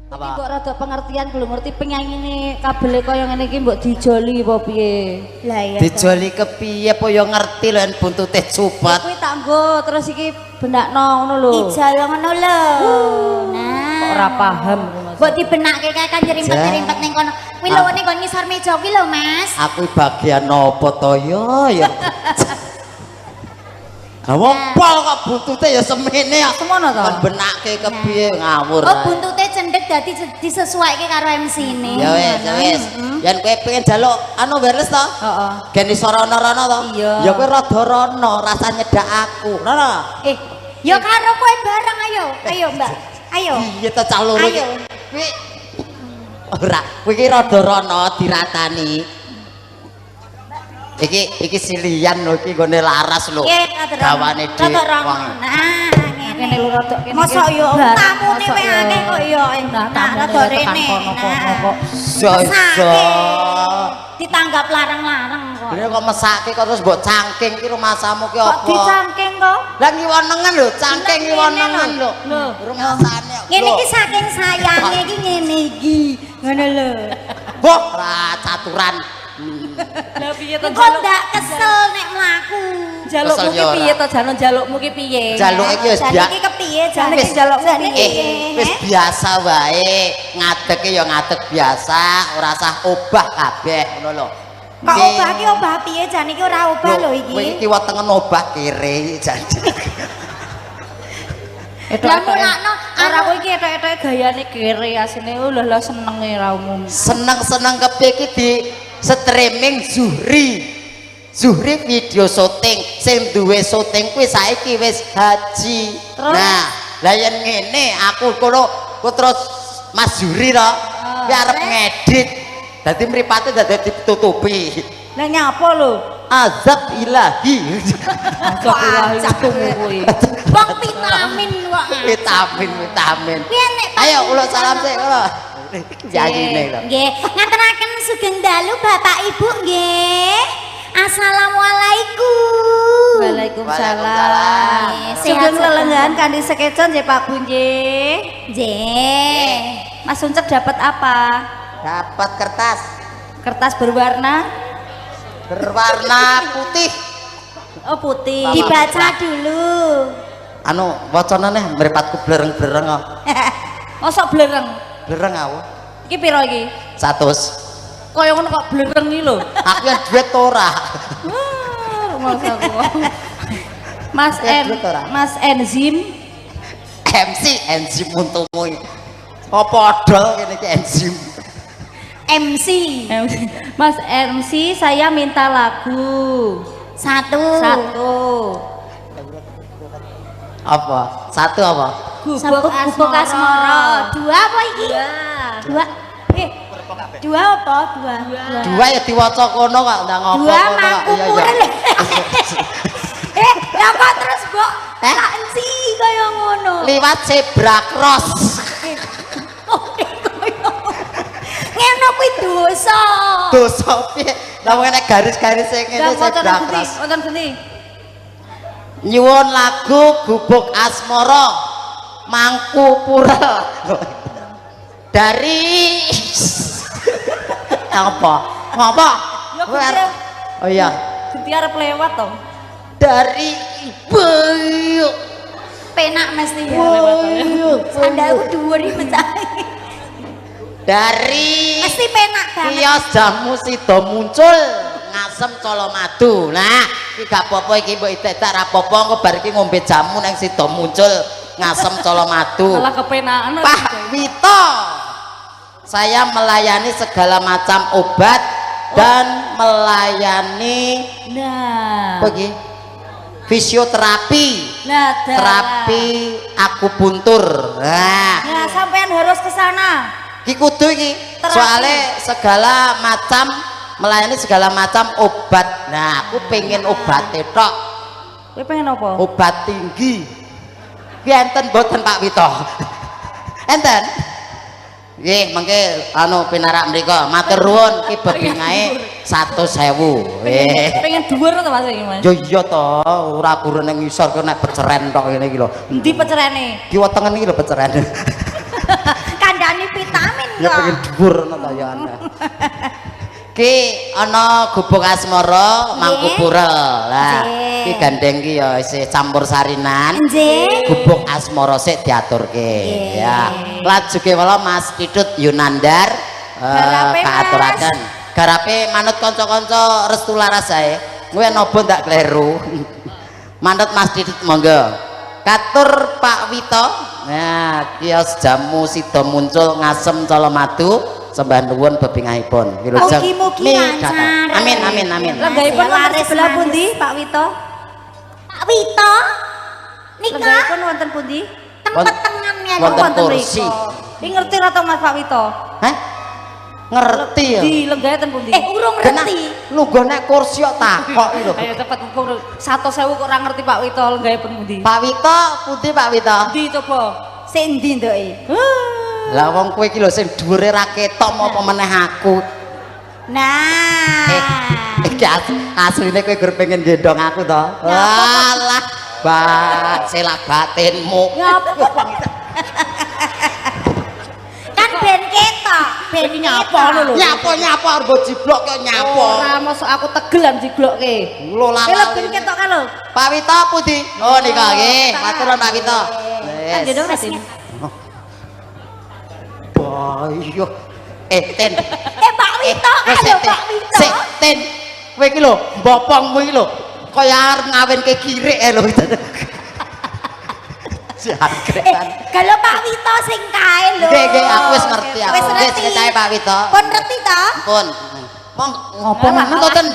Iki mbok rada pengertian belum ngerti penyanyine kabele kaya ngene iki mbok dijoli apa piye? Lah iya. Dijoli kepiye po ya ngerti lho yen buntute cupet. Kuwi tak nggo terus iki benakno ngono lho. Ijol ngono lho. Nah. Kok ora paham. Mbok dibenakke kae kan nyerimpet-nyerimpet ning kono. Kuwi lho ning nggon ngisor meja kuwi lho, Mas. Aku bagian apa to ya ya. Lah wong pol kok buntute ya semene ya. Semono to? Kon benake kepiye ngawur. Oh, buntute cendhek dadi disesuaikke karo MC-ne. Ya wis, ya wis. Yen kowe pengen njaluk anu wireless to? Heeh. Gen iso rono-rono to? Iya. Ya kowe rada rono, rasa nyedak aku. Rono. Eh, ya karo kowe bareng ayo. Ayo, Mbak. Ayo. Iya to cah loro iki. Ayo. Kuwi ora, kowe iki rada rono diratani. Iki iki silian lho iki nggone laras lho. Gawane dhewe. Nah, Kene lho rada kene. Mosok yo tamune wae akeh kok yo. Nah, Nah, rada rene. Kono kok. So Mesake. Ditanggap larang-larang kok. Lha kok mesake kok terus mbok cangking ki rumasamu ki Kok apa? dicangking kok? Lah ngiwo nengen lho, cangking ngiwo nengen lho. Lho. Rumasane. Ngene iki saking sayange iki ngene iki. Ngono lho. Wah, ra caturan. Lah piye to Kok ndak kesel nek mlaku. Jalukmu Kesel ki ya piye to jane jalukmu ki piye? Jaluke ki wis Jane biasa. iki kepiye jane Wis jalukmu jane piye? piye? Wis biasa wae, ngadeke ya ngadeg biasa, ora usah obah kabeh ngono lho. Kok obah ki obah piye jane iki ora obah lho iki. Kowe iki wetenge obah kere janji. Lah mulakno ora kowe iki etok-etoke gayane kere asine lho lah senenge ra umum. Seneng-seneng kepiye iki di streaming Zuhri. Zuhri video syuting, sing duwe syuting kuwi saiki wis haji. Terus? Nah, lah yen ngene aku kono ku terus Mas Zuhri to, kuwi arep ngedit. Dadi mripate dadi ditutupi. Lah nyapa lho? Azab ilahi. Azab ilahi utuhmu kuwi. Wong vitamin kok. Vitamin, vitamin. Kuwi nek Ayo kula salam sik kula. Yayine lho. Nggih, ngaturaken sugeng dalu Bapak Ibu nggih. Assalamualaikum. Waalaikumsalam. Nggih, Sugeng sehat lelenggahan kanthi sekeca nggih Pak Bu nggih. Nggih. Mas Uncek dapat apa? Dapat kertas Kertas berwarna berwarna putih. oh putih. Dibaca dulu. Anu wacanane mripatku blereng-blereng kok. Mosok blereng. Blereng aku. Iki piro iki? 100. Kaya ngono kok blereng iki lho. Aku yang duit ora. Wah, rumangsaku. Mas Ya, En, duit ora? Mas Enzim MC enzim untumu iki. Apa odol kene iki enzim. MC Mas MC saya minta lagu satu. satu. Apa? Satu apa? Gubuk Gubuk Asmara. Dua apa iki? Dua. Dua. Eh, dua apa? Dua. Dua ya diwaca kono kok ndang ngopo Dua kono kok. mangku Iya iya. purel. Eh, lah kok terus mbok Eh? tak ensi kaya ngono. Liwat zebra cross. Ngono kuwi dosa. Dosa piye? Lah wong nek garis-garis sing ngene Lah wonten zebra pundi? cross. Wonten pundi? Nyuwun lagu Gubuk Asmara Mangku Purel dari apa? Ngapa? Ya, ganti. Oh iya, Ganti arep lewat to. dari ibu. Penak mesti ya. Sandalku dhuwur iki mecah. Dari Mesti penak banget. kios jamu sida muncul Ngasem Colomadu. Nah, iki gak apa-apa iki mbok idek-idek ra apa-apa engko bar iki ngombe jamu nang sida muncul Ngasem Colomadu. Malah kepenakan. Pak Wito, saya melayani segala macam obat dan melayani Nah. apa iki? Fisioterapi, Nah, dalah. terapi akupuntur. Nah, Nah, sampean harus ke sana. iki kudu iki. Terapi. Soale segala macam melayani segala macam obat. Nah, aku pengen obate tok, Kowe pengen apa? obat tinggi. Ki enten mboten Pak Wito? Enten? Nggih, mengke anu pinarak mriku. Matur nuwun ki bebingahe 100.000. Pengen dhuwur to Mas iki, Mas? Yo iya to, ora guru ning ngisor kok nek peceren tok ngene iki lho. Endi pecerene? Kiwa tengen iki lho peceren. Kandhane Ya pengen dhuwur ngono ta ya aneh. Ki ana gubuk asmara mangku pura. Lah, ki gandeng ki ya isih campur sarinan. Nggih. Gubuk asmara sik diaturke. Ya. Lajuke wala Mas Kitut Yunandar kaaturaken. Garape manut kanca-kanca restu laras ae. Kowe nopo ndak kleru. Manut Mas Ditut monggo. Katur Pak Wito. Nah, kios jamu sida muncul ngasem colomadu sembah nuwun bebingahipun. Wilujeng. Mugi-mugi lancar. Amin amin amin. Lenggahipun wonten sebelah pundi Pak Wito? Pak Wito. Nika lenggahipun wonten pundi? Teng petengan ya wonten kursi. Iki ngerti ra to Mas Pak Wito? Hah? Ngerti ya. Di lenggahe ten pundi? Urung ngerti. Lungguh nek kursi kok takok iki lho. Ayo cepet 100.000 kok ora ngerti Pak Wito lenggahe pun pundi. Pak Wito pundi Pak Wito? Ndi coba? Sik endi ndoke? Lah wong kowe iki lho sing dhuwure ra ketok apa meneh aku. Nah. Iki asline kowe gur pengen gendong aku to. Walah, bak selak batinmu. Ngapa? Kan ben ketok, ben nyapa ngono lho. Nyapa-nyapa arep jiblok kok nyapa. Ora mosok aku tegelan jiblokke. Lho lah. Lho ben ketok ka lho. Pak Wito pundi? Oh nika nggih, matur nuwun Pak Wito. Kan gendong Raden. Wah, iya. Ten. Pak Wito ka lho Pak Wito. Sik, Ten. Kowe iki lho, mbopongmu iki lho kaya arep ngawinke kirik e lho. Kalau Pak Wito sing kae lho. Nggih, nggih, aku wis ngerti aku. Wis ngerti. Nggih, kae Pak Wito. Pun ngerti to? Pun. Mong ngopo ngono to, Ten?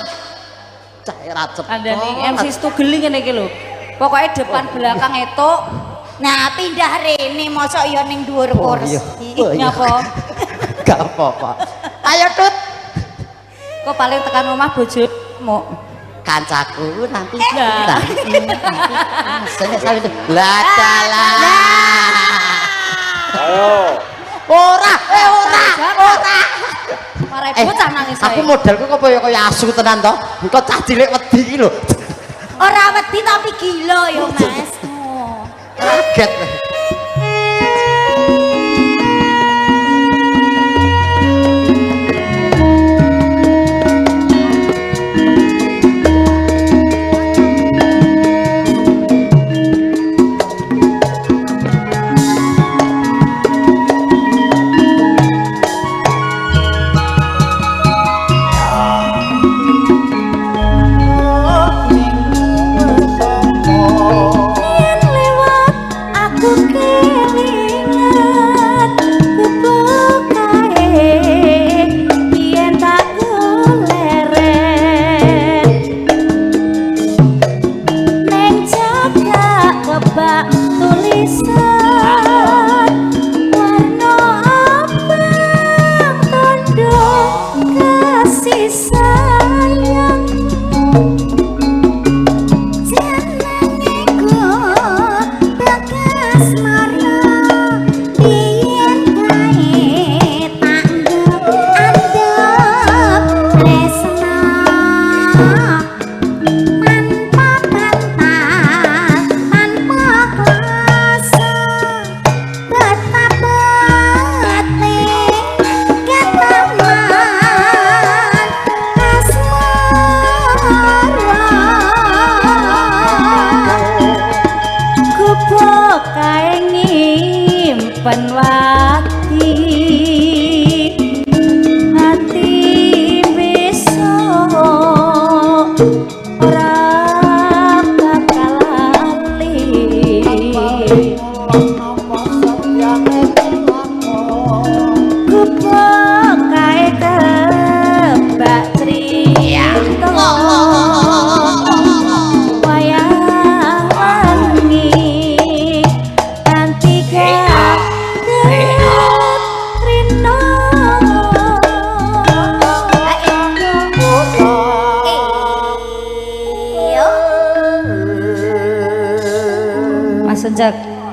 Cah ra cepet. Andani MC Stugeli ngene iki lho. Pokoke depan belakang etuk. Nah, pindah rene mosok ya ning dhuwur kursi. Nyapa? Gak apa-apa. Ayo, Tut. Kok paling tekan omah bojomu. Kancaku nanti nanti. Lah dalah. Ayo. Ora, ora, ora. Marai bocah nangis. Aku modelku kok kaya kaya asu tenan to. Kok cah cilik wedi iki lho. Ora wedi tapi gila ya, Mas. Kaget.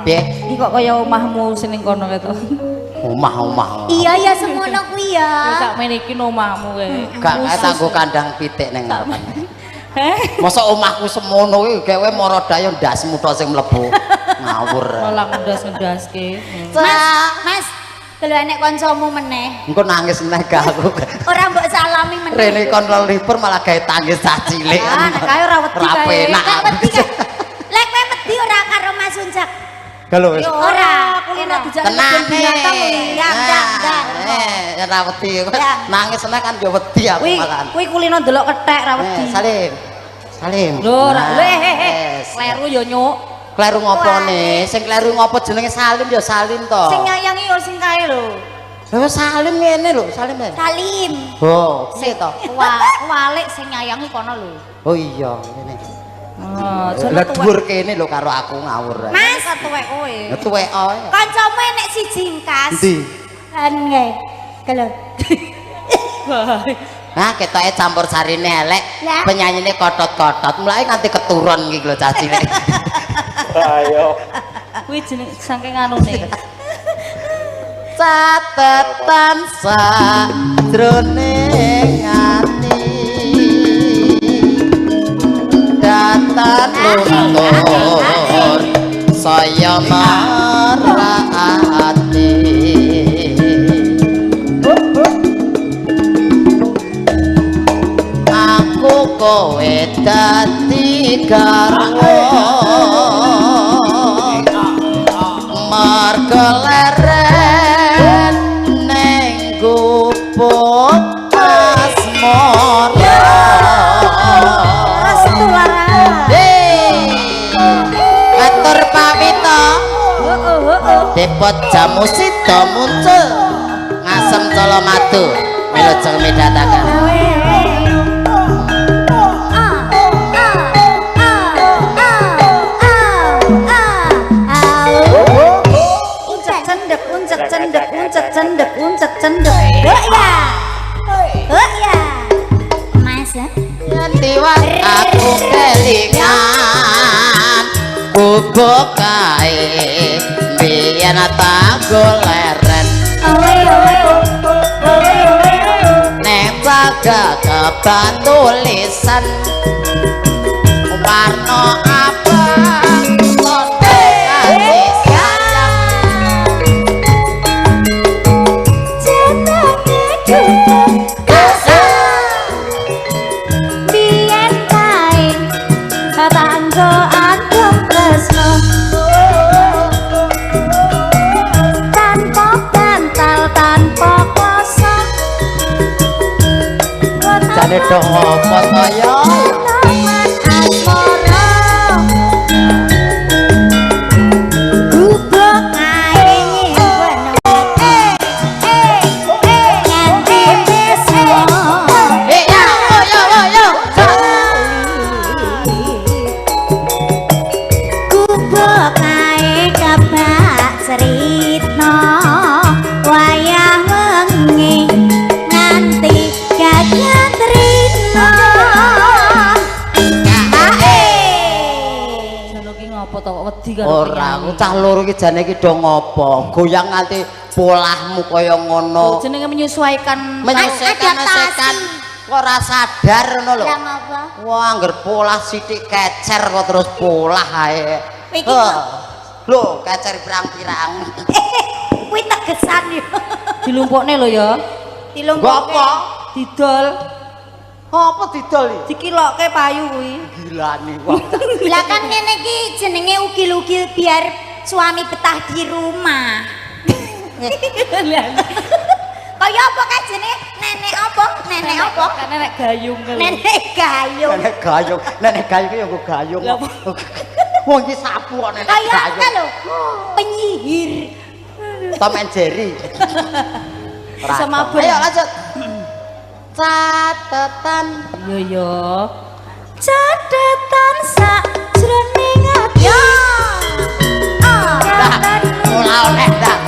Iki kok kaya omahmu sing ning kono kae to. Omah-omah. Iya ya semono kuwi ya. Sak mene iki omahmu kae. Gak kae tanggo kandang pitik ning ngarepan. Heh. Mosok omahku semono kuwi gawe mara dayo ndasmu tok sing mlebu. Ngawur. Malah ngendas-ngendaske. Mas, Mas. Lho enek kancamu meneh. Engko nangis meneh gak aku. Ora mbok salami meneh. Rene kon lipur malah gawe tangis cah cilik. Ah, nek kae ora wedi kae. Nek wedi kae. Lek kowe wedi ora karo Mas Uncak. Lho wis. Ora, kulino dijak Tenang binatang kuwi. Ndang, ndang, ndang. Ora wedi. Nangis meneh kan yo wedi aku malahan. Kuwi kulino ndelok kethek ora wedi. Salim. Salim. Lho, ora. Kleru yo nyuk. Kleru ngopone? Sing kleru ngopo jenenge Salim ya Salim to. Sing nyayangi yo sing kae lho. Lho Salim ngene lho, Salim. Salim. Oh, piye to? Walik sing nyayangi kono lho. Oh iya, ngene. Oh, lah dhuwur kene lho karo aku ngawur. Mas, tuwek kowe. Tuwek ae. Kancamu enek siji engkas. Endi? Kan nggih. Lho. Nah, ketoke campur sarine elek, penyanyine kotot-kotot. Mulai nganti keturun iki lho cah cilik. Ayo. Kuwi jeneng saking anune. Catetan sajroning ati. Datan luntur saya marati. Aku kowe dadi garwa marga leren neng gubuk asmara. Restu lara. Katur pawita. Depot jamu sida muncul ngasem cala madu wilujeng midhataken. Cendek, uncek cendek, uncek cendek. Oh ya. Oh ya. Mas. Yen tiwas aku kelingan bubuk kae biyen tak goleren. Nek jaga kebatulisan warna abang tondo kasih sayang. Biyen kae tanggo adem tresno tanpa bantal tanpa kloso. Jane do ngopo to ya? Taman asmara gubuk kae nyimpen nganti besok. Ya, yo yo yo. Gubuk kae kebak cerita wayah wengi nganti gagat rina. Jono ki ngopo to kok wedi karo Ora, aku cah loro iki jane iki do ngopo? Goyang nganti polahmu kaya ngono. Jenenge menyesuaikan. Menyesuaikan Adaptasi. Kok ora sadar ngono lho. Lah ngopo? Wah, angger polah sithik kecer kok terus polah ae. Iki kok- Lho, kecer pirang-pirang. Kuwi tegesan yo. Dilumpukne lho ya. Dilumpukke. Nggo apa? Didol, Apa didol iki? dikilokke payu kuwi. Gilani wong. Lah kan ngene iki jenenge ugil-ugil biar suami betah di rumah. Kaya apa kae jenenge? Nenek apa? Nenek apa? Kan nenek gayung lho. Nenek gayung. Nenek gayung, nenek gayung ki yo nggo gayung. Lah, apa? Wong iki sapu kok nenek Kaya apa gayung. lho? Penyihir. Tom and Jerry. Bisa mabur. Ayo lanjut. Catatan. Iya ya. Catatan sak jroning ati. Ya. Ah. Dah, ora oleh dah.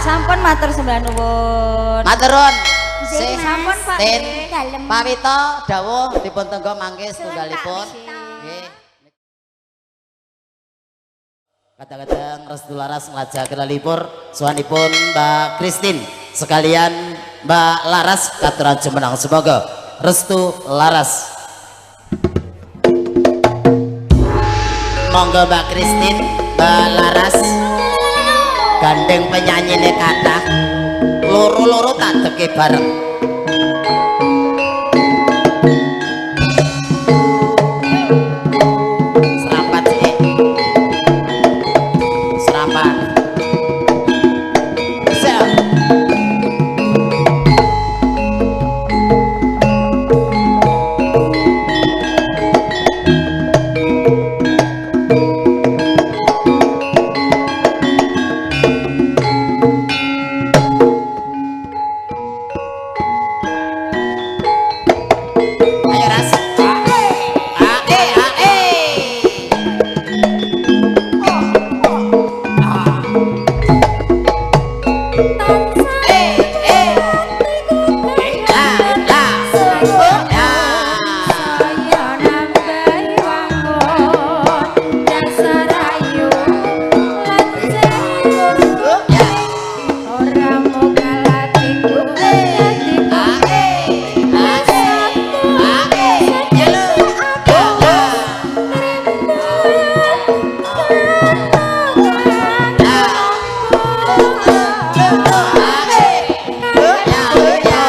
Sampun matur sembah nuwun. Matur nuwun. Sampun Pak. Pak Wito dawuh dipun tenggo mangke setunggalipun. Nggih. Kadang-kadang Restu Laras nglajak lelipur suwanipun Mbak Christine sekalian Mbak Laras katuran jumeneng semoga Restu Laras. Monggo Mbak Christine, Mbak Laras gandeng penyanyine kathah loro-loro tak deke bareng. Serampat sih. Serampat. Siap. Ayo Ras. A E A E. E E. La la. Ya. Saya nambahi wangun dasar ayu lan Ya. ora moga atiku dadi A E A E A E. Ya lho. La. La. A E. Ya ya.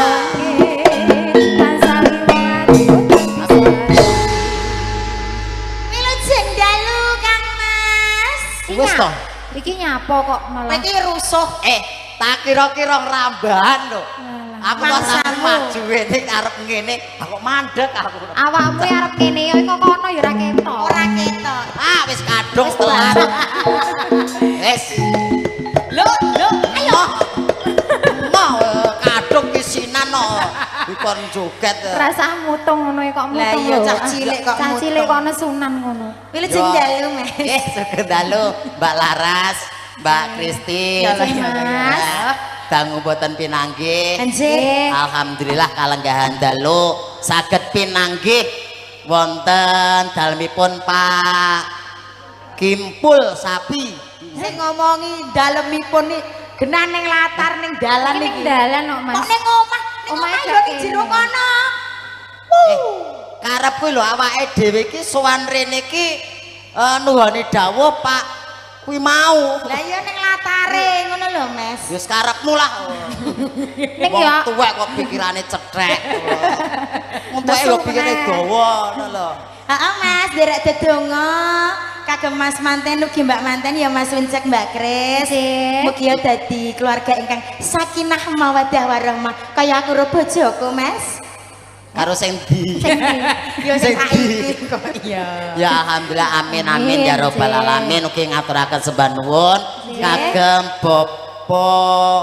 Wilujeng dalu Kang Mas. Wis toh. Iki nyapa kok malah. Iki rusuh. Tak kira-kira rambahan lho. Aku kok sampe Mangsamu. maju ngene arep ngene, aku mandek aku. Awakmu arep kene ya kok kono ya ora ketok. Ora ketok. Ah, wis kadung telat. Wis. Lho, lho, ayo. Mau kadung kisinan no. Dikon joget. Rasah mutung ngono kok Lah mutung. iya, lho. cah cilik kok Cah cilik mutung. kok nesunan ngono. Wilujeng dalu Mas. Sugeng dalu Mbak Laras, Mbak Christine. Ya Allah, ya Allah, ya Mas. Dangu boten pinanggih. Anjir. Alhamdulillah kalenggahan dalu saged pinanggih wonten dalemipun Pak Kimpul Sapi. Sing ngomongi dalemipun iki genah ning latar ning dalan Iki ning iki. dalan kok Mas. Kok ning omah, ning Omahe omah gak yo ning kene. jero kono. Karepku lho awake dhewe iki sowan rene iki nuhoni dawuh Pak kuwi mau. Lah iya ning latare ngono lho Mas. Wis karepmu lah. Ning Wong ya tuwek kok pikirane cethek. Wong tuwek lho pikirane dawa ngono lho. Heeh Mas, nderek dedonga kagem Mas manten ugi Mbak manten ya Mas Wincek Mbak Kris. Nggih. Mugi ya dadi keluarga ingkang sakinah mawaddah warahmah kaya aku karo bojoku Mas. Karo sing ndi? Ya sing Sing ndi? saiki kok iya. Ya alhamdulillah amin amin ya robbal Nggih. alamin ugi ngaturaken sembah nuwun Nggih. kagem Bapak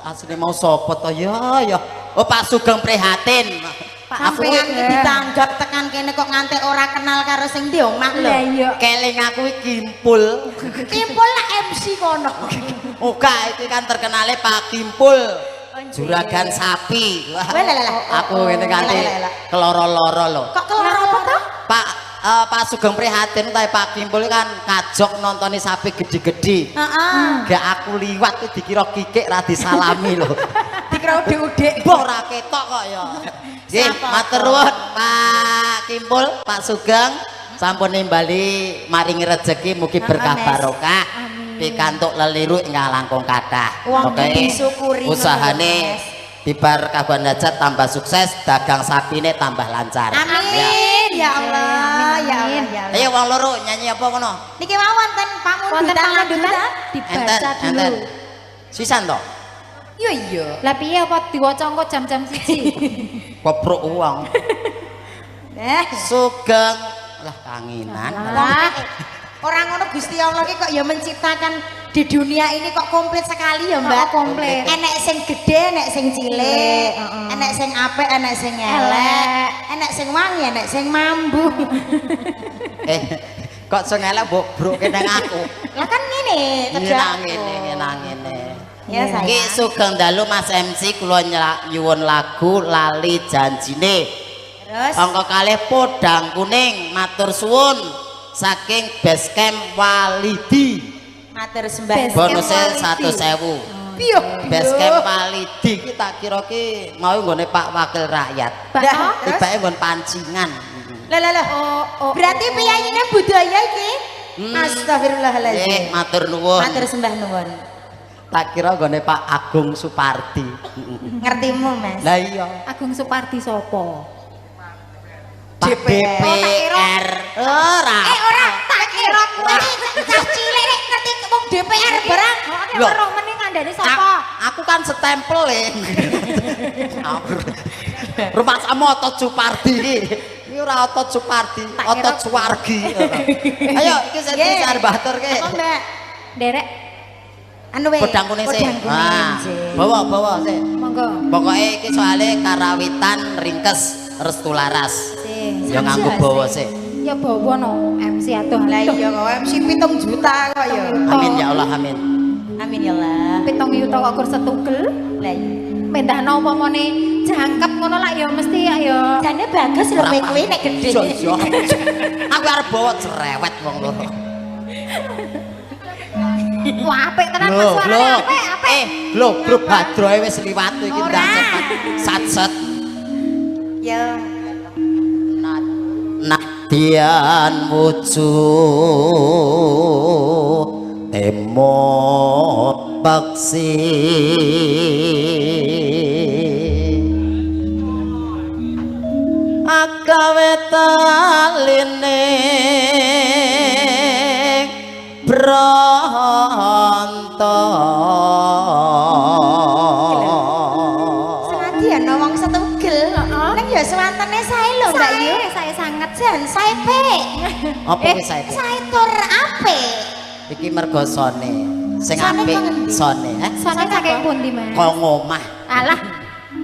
asline mau sapa to ya ya. Oh Pak Sugeng Prihatin. Pak Aku Sampeyan iki ditanggap tekan kene kok nganti ora kenal karo sing di omah lho. Lah iya. keling aku iki Kimpul. Kimpul lah MC kono. Uga iki kan terkenale Pak Kimpul. Juragan sapi. Wah, Wah, lah, lah, lah. Aku ngene kanthi Lah, lah, lah. keloro-loro lho. Kok keloro apa to? Pak Pak Sugeng Prihatin utawa Pak Kimpul kan kajok nontoni sapi gede-gede. Heeh. Gak aku liwat iki dikira kikik ra disalami lho. Dikira udek-udek. Mbah ora ketok kok ya. Nggih, Sapa? matur nuwun Pak Kimpul, Pak Sugeng sampun nimbali maringi rejeki mugi berkah Mas. barokah. Amin. Pikantuk leliru ingkang langkung kathah. Wong Pokoke disyukuri ngono lho, usahane Mas. bibar kagungan hajat tambah sukses, dagang sapine tambah lancar. Ya. Amin ya Allah, ya Allah, ya Allah. Ayo wong loro nyanyi apa ngono? Niki mau wonten Wonten pamundutan lagu pamundutan ta? dibaca Enten, enten. dulu. Sisan to? Iya iya. Lah piye apa diwaca engko jam-jam siji? Koprok uang. Eh, Sugeng lah kanginan. Lah, orang ngono Gusti Allah ki kok ya menciptakan di dunia ini kok komplit sekali ya, Mbak. Oh, komplit. Enek sing gede, enek sing cilik, Heeh. enek sing apik, enek sing elek, Elek. enek sing wangi, enek sing mambu. Kok sing elek mbok broke nang aku. Lah kan ngene, Nang kerjaanku. ngene, nang ngene. Ya sayang. Ki sugeng dalu Mas MC kula nyuwun lagu Lali Janjine. Terus Angka kalih podang kuning matur suwun saking Basecamp Walidi. Matur sembah. Bonuse 100.000. Piyo. Basecamp Walidi ki tak kira ki mau nggone Pak Wakil Rakyat. Pak Tibake nggon pancingan. Lah lah lah. Berarti piyayine budaya iki? Astagfirullahaladzim. Nggih, matur nuwun. Matur sembah nuwun. Tak kira nggone Pak Agung Supardi. Ngertimu, Mas. Lah iya. Agung Supardi sapa? Pak DPR. Ora. Eh ora, tak kira kuwi cah cilik nek ngerti wong DPR barang. Nek weruh meneh ngandani sapa? Aku kan setempel e. Rumah sama otot Supardi iki. Iki ora otot Supardi, otot Suwargi. Ayo iki sing arep baturke. Apa, Mbak? Derek. Anu we. Podang kuning sik. Podang kuning. Bawa sik. Monggo. Pokoke iki soalé karawitan ringkes restu laras. Ya nganggo bawa sik. Ya bawa no MC adoh. Lah iya kok MC 7 juta kok ya. Amin ya Allah, amin. Amin ya Allah. 7 yuta kok kur setugel. Lah iya. Mendahno upamane jangkep ngono lak ya mesti ya ya. Jane bagus lho kowe kuwi nek gedhe. Iya. Aku arep bawa cerewet wong loro. Wah, apik tenan Mas suarane apik, apik. Eh, lho grup Hadroe wis liwat iki ndang cepet. Satset. Ya. Nadyan wujud temo paksi agawe taline bronto. Senadyan wong setugel, ning ya swantene sae lho Mbak Yu. Sae sanget jan sae pik. Apa kuwi sae pik? Sae tur apik. Iki mergo sone sing apik sone. Eh? Sone saking pundi Mas? Kok ngomah. Alah.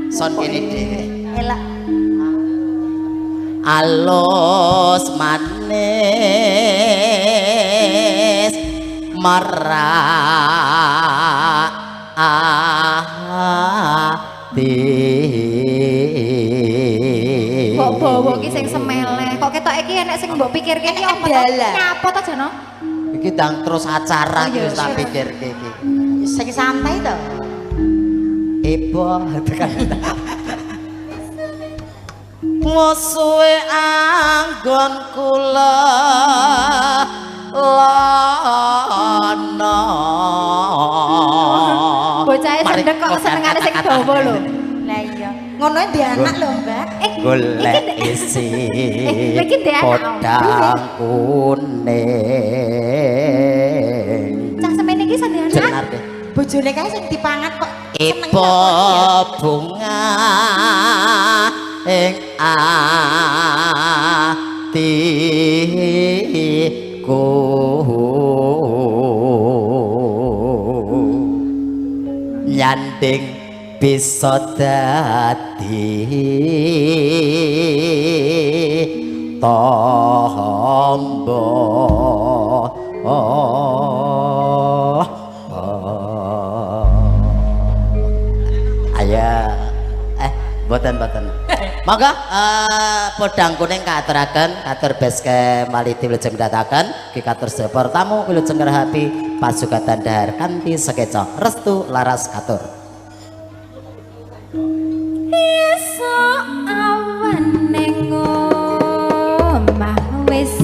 Son kene dhewe. Elok. Alus manis merak ati. Kok bawa ki sing semeleh, kok ketok iki enek sing mbok pikirke iki apa to? Nyapa to Jano? Iki ndang terus acara iki wis tak pikirke iki. Sing santai to. Ebo tekan. Musuhe anggon kula lono. Bocahe sendek kok senengane sing dawa lho. Lah iya. Ngono ndek anak lho, Mbak. Golek isi. Iki ndek anak. Podang kuning. Cah semene iki sing anak. Bojone kae sing dipangan kok seneng bunga ing atiku nyanding bisa dadi tombo. Ayo boten-boten. Monggo podang kuning kaaturaken katur Basecamp Walidi wilujeng dataken ki katur sedaya tamu wilujeng ngrahapi pasugatan dahar kanthi sekeca restu laras katur. Esuk awan ning omah wis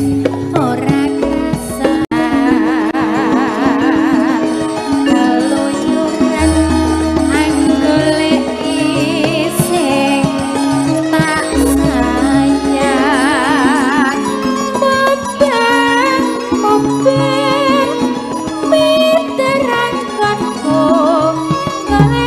ora kerasa keluyuran anggoleki sing tak sayang mobang miterangkanku golek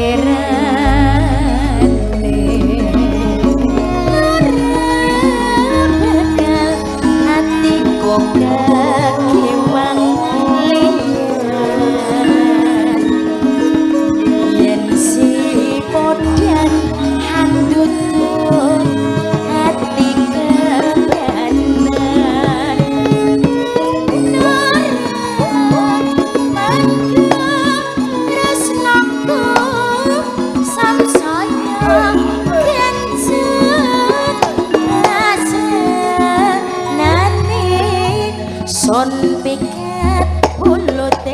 Slirane Ora bakal atiku kekiwang liyan yen si podang handutut ati kebanan ora mangga tresnaku samsaya kencet rasanane son piket pulute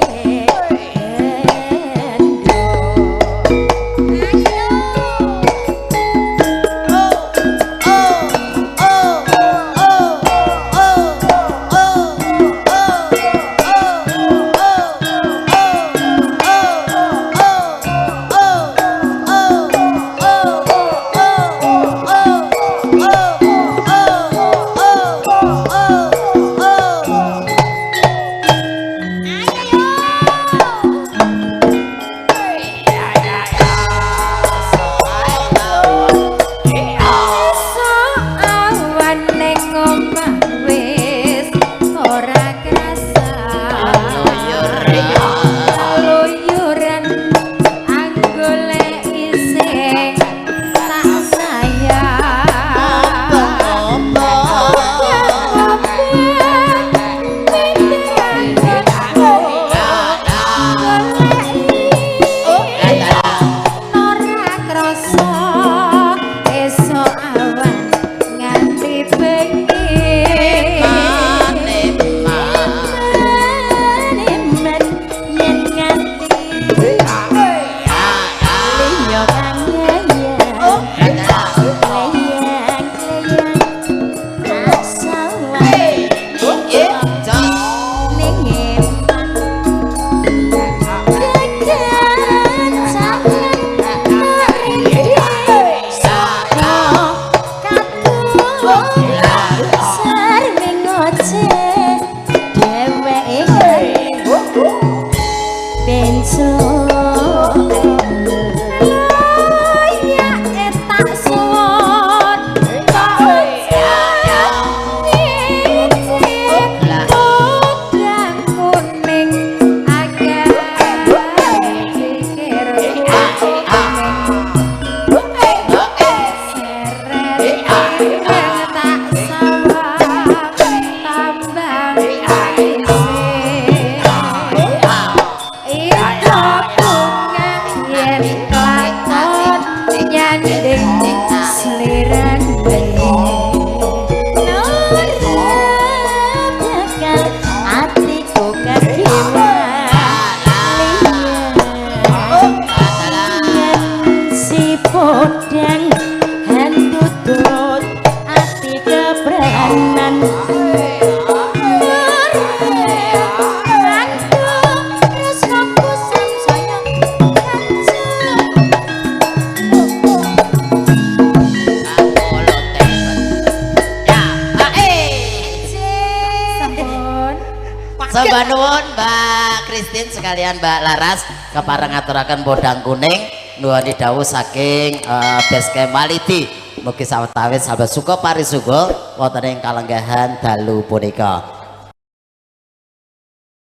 Esuk awan ning omah wis ora krasa keluyuran anggoleki sing tak sayang. Ora krasa esuk awan nganti bengi. Eman yen nganti liya kang ngeyang kleyang-kleyang tak sawang ning eman kekencangan merinding saka katon sarwing ngoceh dheweke benso Loyake tak suwun kok ngicip podang kuning akeh pikirku seret ireng tak sawang tambah Ida bunga yen kelakon nyanding slirane. Ora bakal atiku kekiwan liyan si podang handutut ati kebranan tresnaku samsaya kancet. Sampun. Sembah nuwun Mbak Christine sekalian Mbak Laras kepareng ngaturaken podang kuning nuwuni dawuh saking Basecamp Walidi. Mugi sawetawis sahabat suka parisuka wonten ing kalenggahan dalu punika.